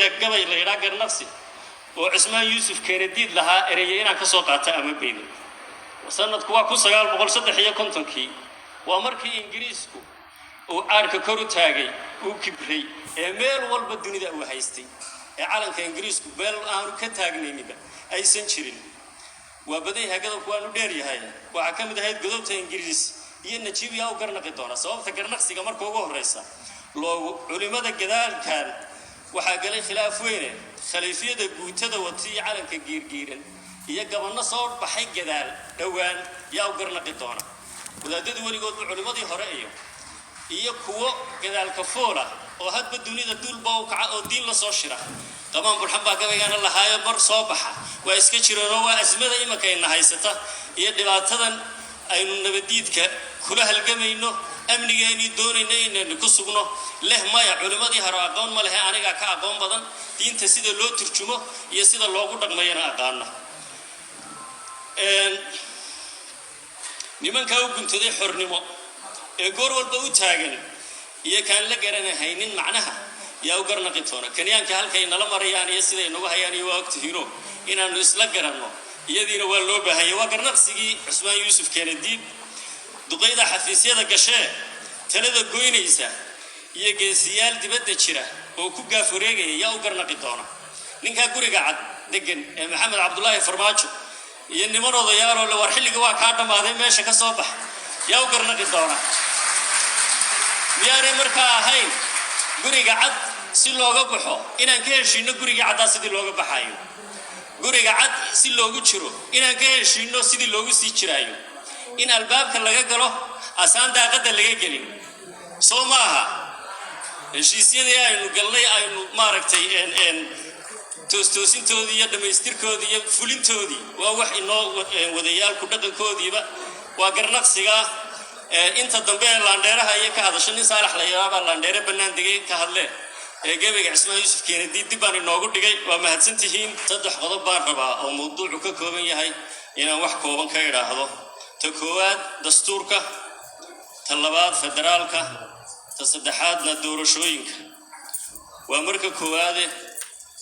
Gabay la yidhaa Garnaqsi oo Cismaan Yuusuf Keenadiid lahaa, ereye inaan ka soo qaata ama beydo. Sanadku waa 1953-kii, waa markii Ingiriisku uu caarka kor u taagay, uu kibray, ee meel walba dunida uu haystay, ee calanka Ingiriisku meel aanu ka taagnayniba aysan jirin. Waa badan yahay godobku, waanu dheer yahay. Waxaa ka mid ahayd godobta Ingiriis iyo Najiib yaa u garnaqi doona. Sababta garnaqsiga marka ugu horreysa loogu culimada gadaalkan waxaa galay khilaaf weyne, khaliifyada guutada wata iyo calanka giirgiiran iyo gabanno soo baxay gadaal dhowaan yaa u garnaqi doona. Wadaadadu weligoodba culimmadii hore iyo kuwo gadaalka foola oo hadba dunida duulba u kaca oo diin la soo shira. Qamaan Bulxan baa gabaygaana lahaayo, mar soo baxa waa iska jireenoo waa asmada imankayna haysata iyo dhibaatadan aynu nabadiidka kula halgamayno, amnigeennii doonayno inaynu ku sugno. Leh maya, culimmadii hore aqoon ma lehe, anigaa ka aqoon badan, diinta sida loo turjumo iyo sida loogu dhaqmayana aqaana. Nimankaa u guntaday xornimo ee goor walba u taagan iyo kaan la garanahaynin macnaha yaa u garnaqi doona. Kenyaanka halkay nala marayaan iyo siday nagu hayaan iyo waa ogtihiino, inaanu isla garanno iyadiina waa loo baahanya. Waa garnaqsigii Cusmaan Yuusuf Keenadiid. Duqayda xafiisyada gashee talada goynaysa iyo geesiyaal dibadda jira oo ku gaaf wareegaya yaa u garnaqi doona. Ninkaa guriga cad degan ee Maxamed Cabdulaahi Farmaajo iyo niman odayaaloo le war xilliga waa kaa dhammaaday, meesha ka soo bax, yaa u garnaqi doona? Miyaanay markaa ahayn guriga cad si looga baxo inaan ka heshiino guriga caddaa sidii looga baxayo, guriga cad si loogu jiro inaan ka heshiino sidii loogu sii jiraayo, in albaabka laga galo asaan daaqadda laga gelin? Soo maaha heshiisyadii aynu galnay aynu maaragtay toostoosintoodii iyo dhammaystirkoodii iyo fulintoodii waa wax inoo wadayaalku dhaqankoodiiba. Waa garnaqsiga. Inta dambe ee laandheeraha iyo ka hadasho, nin Saalax la yaraabaa laandheere bannaan degay ka hadlee, ee gebiga Cismaan Yuusuf Keenadi dib baan inoogu dhigay. Waa mahadsantihiin. Saddex qodob baan rabaa oo mawduucu ka kooban yahay inaan wax kooban ka idhaahdo. Ta koowaad dastuurka, ta labaad federaalka, ta saddexaadna doorashooyinka. Waa marka koowaade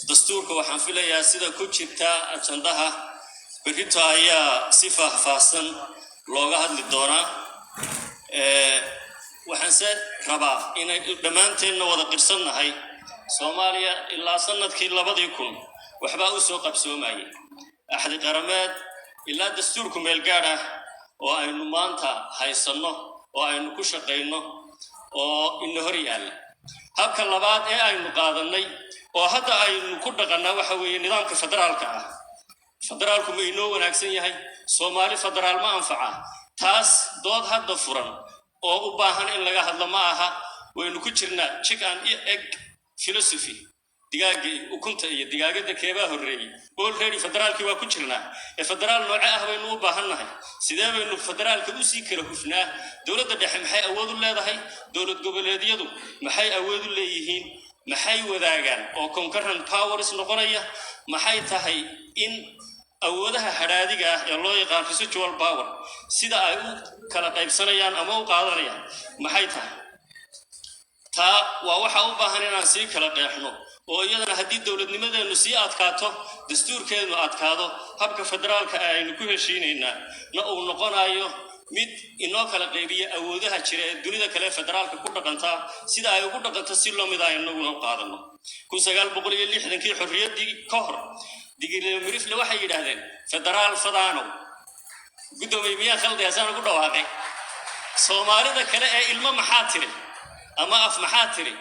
dastuurka, waxaan filayaa sida ku jirta ajandaha berrito ayaa si faahfaahsan looga hadli doonaa. Waxaan se rabaa inay dhammaanteenna wada qirsannahay, Soomaaliya ilaa sanadkii 2000 waxbaa u soo qabsoomayay, axdi qarameed ilaa dastuurku meel gaadh ah oo aynu maanta haysanno oo aynu ku shaqayno oo ina hor yaalla. Habka labaad ee aynu qaadannay oo hadda aynu ku dhaqannaa waxa weeye nidaamka federaalka ah. Federaalku ma inoo wanaagsan yahay? Soomaali federaal ma anfaca? Taas dood hadda furan oo u baahan in laga hadlo ma aha. Waynu ku jirnaa chick and egg philosophy, digaaga ukunta iyo digaagada keebaa horreeyey. Already federaalkii waa ku jirnaa, ee federaal nooce ah baynu u baahannahay? Sidee baynu federaalka usii kala hufnaa? Dowladda dhexe maxay awood u leedahay? Dowlad goboleedyadu maxay awood u leeyihiin? Maxay wadaagaan oo concurrent powers noqonaya? Maxay tahay in awoodaha hadhaadiga ah ee loo yaqaan residual power sida ay u kala qaybsanayaan ama u qaadanayaan maxay tahay? Taa waa waxa u baahan inaan sii kala qeexno, oo iyadana haddii dowladnimadeennu sii adkaato, dastuurkeenu adkaado, habka federaalka ah aynu ku heshiinaynaa na uu noqonayo mid inoo kala qaybiya awoodaha jira ee dunida kale federaalka ku dhaqantaa sida ay ugu dhaqanto si loo mid ah inaguna u qaadano. 1960-kii xorriyaddii ka hor, Digil iyo Mirifle waxay yidhaahdeen federaal fadaanow. Guddoomiye, miyaa khaldayaa saan ugu dhawaaqay? Soomaalida kale ee ilmo maxaa tiri ama af maxaa tiri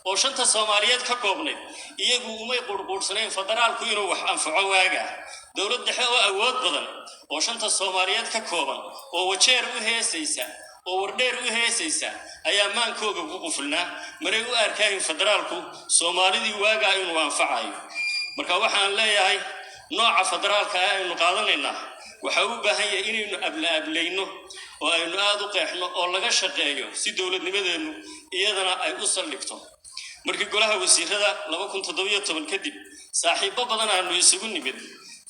oo shanta Soomaaliyeed ka koobnayd, iyagu umay qurquursanayn federaalku inuu wax anfaco waagaa. Dowlad dhexe oo awood badan oo shanta Soomaaliyeed ka kooban oo Wajeer u heesaysa oo Wardheer u heesaysa ayaa maankooga ku qufulnaa. Maray u arkayn federaalku Soomaalidii waagaa inuu anfacayo. Marka waxaan leeyahay, nooca federaalka ah aynu qaadanaynaa waxa u baahan yahay inaynu abla-ablayno oo aynu aada u qeexno oo laga shaqeeyo si dowladnimadeennu iyadana ay u saldhigto. Markii golaha wasiirada 2017 kadib saaxiibbo badan aanu isugu nimid,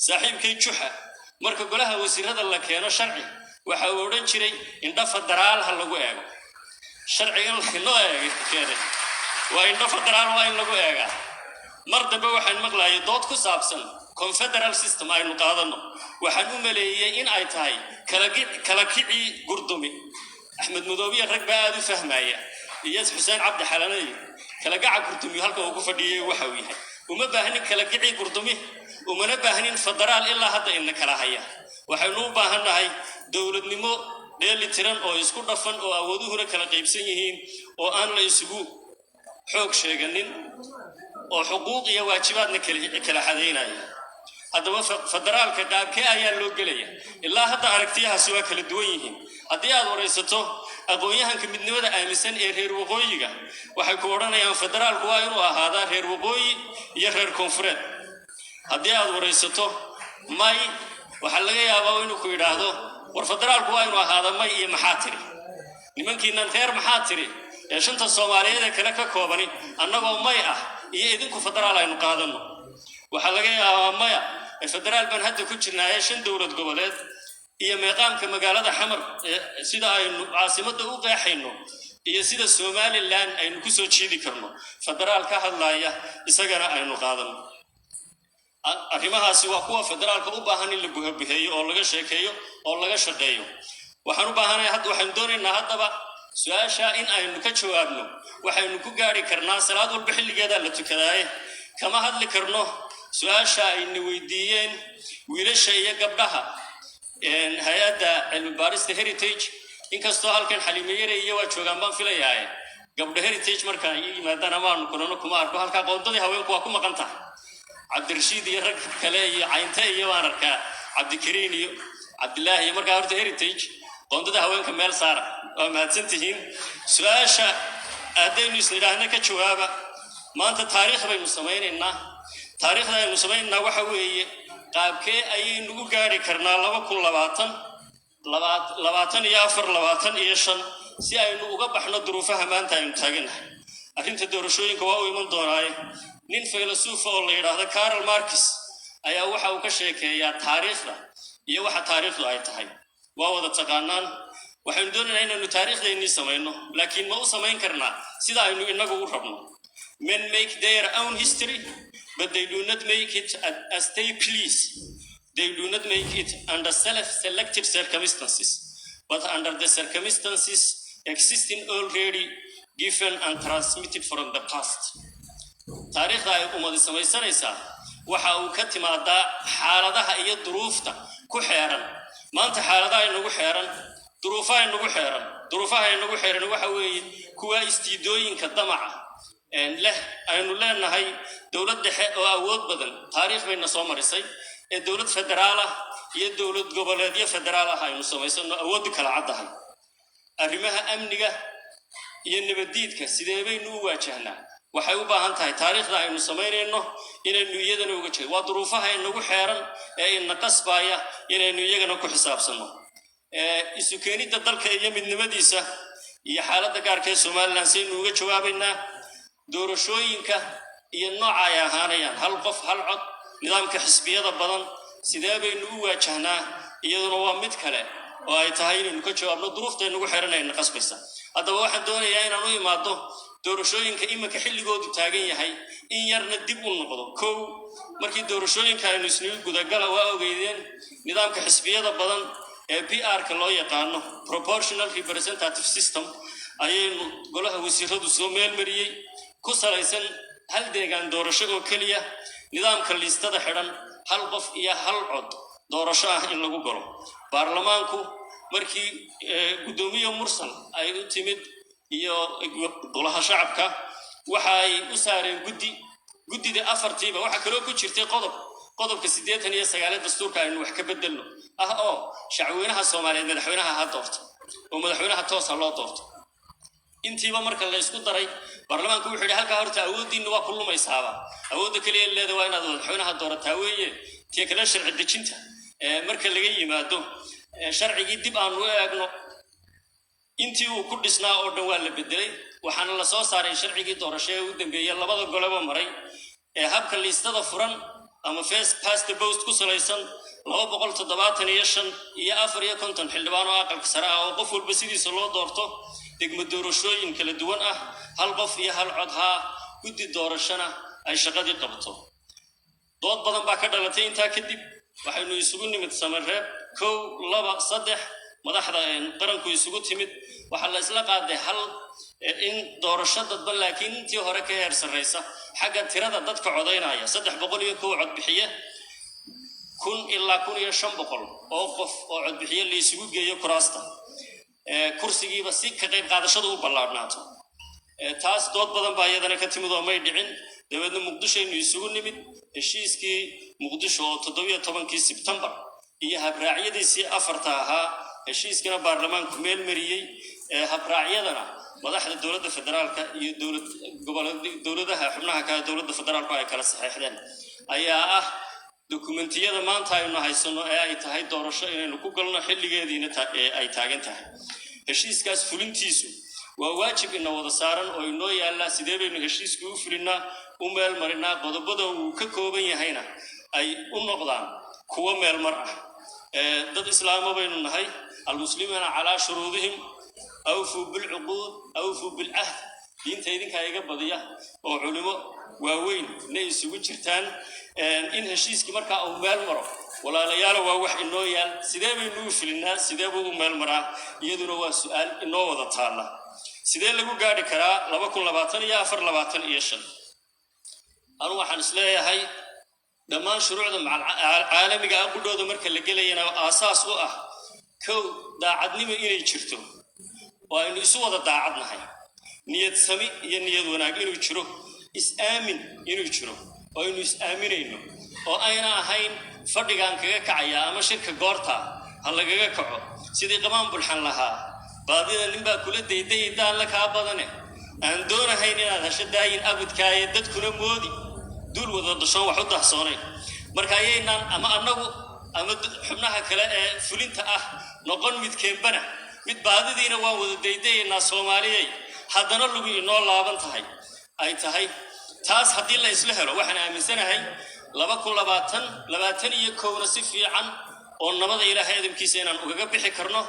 saaxiibkay Juxa marka golaha wasiirada la keeno sharci waxa uu odhan jiray indho federaal ha lagu eego. Sharcigan lainoo eegay keenay waa indho federaal, waa in lagu eegaa. Mar dambe waxaan maqlayay dood ku saabsan confederal system aynu qaadanno. Waxaan u maleeyey in ay tahay kala kicii Gurdumi. Axmed Madoobiya rag baa aada u fahmaya, iyo Xuseen Cabdi Xalanay. Kala gaca Gurdumi halka uu ku fadhiyey waxa uu yahay, uma baahnin kala kicii Gurdumi, umana baahnin federaal ilaa hadda ina kala haya. Waxaynu u baahannahay dowladnimo dheeli tiran oo isku dhafan, oo awooduhuna kala qaybsan yihiin, oo aan la isugu xoog sheeganin, oo xuquuq iyo waajibaadna kala xadaynaya. Haddaba federaalka qaabkee ayaa loo gelaya? Ilaa hadda aragtiyahaasi waa kala duwan yihiin. Haddii aad waraysato aqoon-yahanka midnimada aaminsan ee reer waqooyiga, waxay ku odhanayaan federaalku waa inuu ahaadaa reer waqooyi iyo reer koonfureed. Haddii aad waraysato may, waxaa laga yaabaa inuu ku yidhaahdo, war federaalku waa inuu ahaadaa may iyo maxaa tiri. Nimankiinan reer maxaa tiri ee shanta Soomaaliyeed ee kale ka koobani, annagoo may ah iyo idinku federaal aynu qaadanno. Waxaa laga yaabaa maya, ee federaal baan hadda ku jirnaa ee shan dowlad goboleed iyo meeqaamka magaalada Xamar ee sida aynu caasimadda u qeexayno iyo sida Somaliland aynu ku soo jiidi karno federaal ka hadlaya, isagana aynu qaadano. Arrimahaasi waa kuwa federaalka u baahan in la buhabuheeyo oo laga sheekeeyo oo laga shaqeeyo. Waxaan u baahanahay hadda, waxaynu doonaynaa haddaba su-aasha in aynu ka jawaabno. Waxaynu ku gaari karnaa, salaad walba xilligeedaa la tukadaaye, kama hadli karno su-aasha ayna weydiiyeen wiilasha iyo gabdhaha hay-adda cilmi baarista Heritage. Inkastoo halkan Xaliime Yare iyo waa joogaan baan filayaaye, gabdho Heritage marka ay ii yimaadaan amaanu kulano kuma arko halkaa. Qoondadii haweenku waa ku maqan tahay. Cabdirashiid iyo rag kale iyo Caynte iyo baan arkaa, Cabdikariin iyo Cabdilaahi iyo. Markaa horta Heritage qoondada haweenka meel saara. Waa mahadsan tihiin. Su-aasha haddaynu isnidhaahna ka jawaaba, maanta taariikh baynu samaynaynaa. Taariikhda aynu samaynaynaa waxa weeye, qaabkee ayaynu u gaari karnaa 2020, 24, 25, si aynu uga baxno duruufaha maanta aynu taaganahay? Arrinta doorashooyinka waa u iman doonaaye, nin faylasuufa oo la yidhaahdo Karl Marx ayaa waxa uu ka sheekeeyaa taariikhda iyo waxa taariikhdu ay tahay. Waa wada taqaanaan. Waxaynu doonaynaa inaynu taariikhdeennii samayno, laakiin ma u samayn karnaa sida aynu inagu u rabno? Men make their own history, but they do not make it as they please. They do not make it under self-selected circumstances, but under the circumstances existing already, given and transmitted from the past. Taariikhda ay ummadi samaysanaysaa waxa uu ka timaadaa xaaladaha iyo duruufta ku xeeran. Maanta xaaladaha inagu xeeran, duruufaha inagu xeeran, duruufaha inagu xeeran waxa weeye kuwa istiidooyinka damaca leh. Aynu leenahay dowlad dhexe oo awood badan, taariikh bayna soo marisay, ee dowlad federaal ah iyo dowlad goboleedyo federaal ah aynu samaysano, awooddu kala caddahay. Arrimaha amniga iyo nabaddiidka sidee baynu u waajahnaa? Waxay u baahan tahay taariikhda aynu samaynayno inaynu iyadana uga jeedo. Waa duruufaha inagu xeeran ee ina qasbaya inaynu iyagana ku xisaabsanno. Isu keenidda dalka iyo midnimadiisa iyo xaaladda gaarka ee Somaliland saynu uga jawaabaynaa? Doorashooyinka iyo nooca ay ahaanayaan, hal qof hal cod, nidaamka xisbiyada badan, sidee baynu u waajahnaa? Iyaduna waa mid kale oo ay tahay inaynu ka jawaabno duruufta inagu xeeran ayna qasbaysa. Haddaba waxaan doonayaa inaan u imaado doorashooyinka iminka xilligoodu taagan yahay, in yarna dib u noqdo. Kow, markii doorashooyinka aynu isnigu gudagala, waa ogeydeen nidaamka xisbiyada badan ee PR-ka loo yaqaano, proportional representative system, ayaynu golaha wasiiradu soo meelmariyey, ku salaysan hal deegaan doorasho oo keliya, nidaamka liistada xidhan, hal qof iyo hal cod doorasho ah in lagu galo. Baarlamaanku markii guddoomiye Mursal ay u timid iyo golaha shacabka, waxa ay u saareen guddi. Guddida afartiiba waxaa kaloo ku jirtay qodob, qodobka 89-aad dastuurka aynu wax ka bedelno ah, oo shacweynaha Soomaaliyeed madaxweynaha ha doorto, oo madaxweynaha toosa loo doorto. Intiiba marka la isku daray, baarlamaanku wuxuu yidhi, halkaa horta awooddiinna waa ku lumaysaaba. Awoodda keliya leeda waa inaad madaxweynaha doorataa weeye. Tii kale, sharci dejinta marka laga yimaado, sharcigii dib aanu u eegno, intii uu ku dhisnaa oo dhan waa la bedelay. Waxaana la soo saaray sharcigii doorasho ee u dambeeyey, labada goleba maray, ee habka liistada furan ama first past the post ku salaysan, 275 iyo 54 xildhibaan oo aqalka sare ah, oo qof walba sidiisa loo doorto, degmo doorashooyin kala duwan ah, hal qof iyo hal cod haa, guddi doorashona ay shaqadii qabato. Dood badan baa ka dhalatay intaa kadib. Waxaynu isugu nimid Samareeb kow, laba, saddex, madaxda qaranku isugu timid. Waxaa la isla qaaday hal in doorasho dadban, laakiin intii hore ka heer sarreysa xagga tirada dadka codaynaya, 301 codbixiye, 1000 ilaa 1500 oo qof oo codbixiye la isugu geeyo kuraasta kursigiiba, si ka qayb qaadashadu u ballaadhnaato. Taas dood badan baa iyadana ka timid oo may dhicin. Dabeedna Muqdishoaynu isugu nimid. Heshiiskii Muqdisho oo 17-kii Sebtembar iyo habraacyadiisii afarta ahaa, heshiiskana baarlamaanku meel mariyey, habraacyadana madaxda dowladda federaalka iyo dowlad gobol dowladaha xubnaha kale dowladda federaalku ay kala saxeexdeen, ayaa ah dokumentiyada maanta aynu haysano ee ay tahay doorasho inaynu ku galno, xilligeediina ee ay taagan tahay. Heshiiskaas fulintiisu waa waajib ina wada saaran oo inoo yaallaa. Sidee baynu heshiiskii u fulinnaa, u meel marinaa, qodobada uu ka kooban yahayna ay u noqdaan kuwo meel mar ah? Dad islaama baynu nahay. المسلمون على شروطهم، أوفوا بالعقود، أوفوا بالعهد. Diinta idinkaa iga badiya oo culimo waaweyn na isugu jirtaan. In heshiiskii markaa uu meel maro, walaalayaalo, waa wax inoo yaal. Sidee baynu u fulinaa? Sidee buu u meel maraa? Iyaduna waa su-aal inoo wada taalla. Sidee lagu gaadhi karaa 2024, 25? Anu waxaan isleeyahay dhammaan shuruucda caalamiga ah qudhooda marka la gelayana aasaas u ah, kow, daacadnimo inay jirto oo aynu isu wada daacad nahay, niyad sami iyo niyad wanaag inuu jiro, is-aamin inuu jiro oo aynu is-aaminayno, oo ayna ahayn fadhigaan kaga kacaya ama shirka goorta ha lagaga kaco. Sidii Qamaan Bulxan lahaa, "Baadida ninbaa kula dayday daanla kaa badane, aan doonahayn inaad hesho daayin abudkaaye, dadkuna moodi duul wada dhashoon wax u dahsoonayn." Marka ayaynaan ama annagu ama xubnaha kale ee fulinta ah noqon midkeenbana mid baadidiina waan wada daydayaynaa Soomaaliyay, haddana lugu inoo laaban tahay ay tahay. Taas haddii la isla helo, waxaan aaminsanahay 2020, 21-na si fiican oo nabada Ilaahay adamkiisa inaan ugaga bixi karno.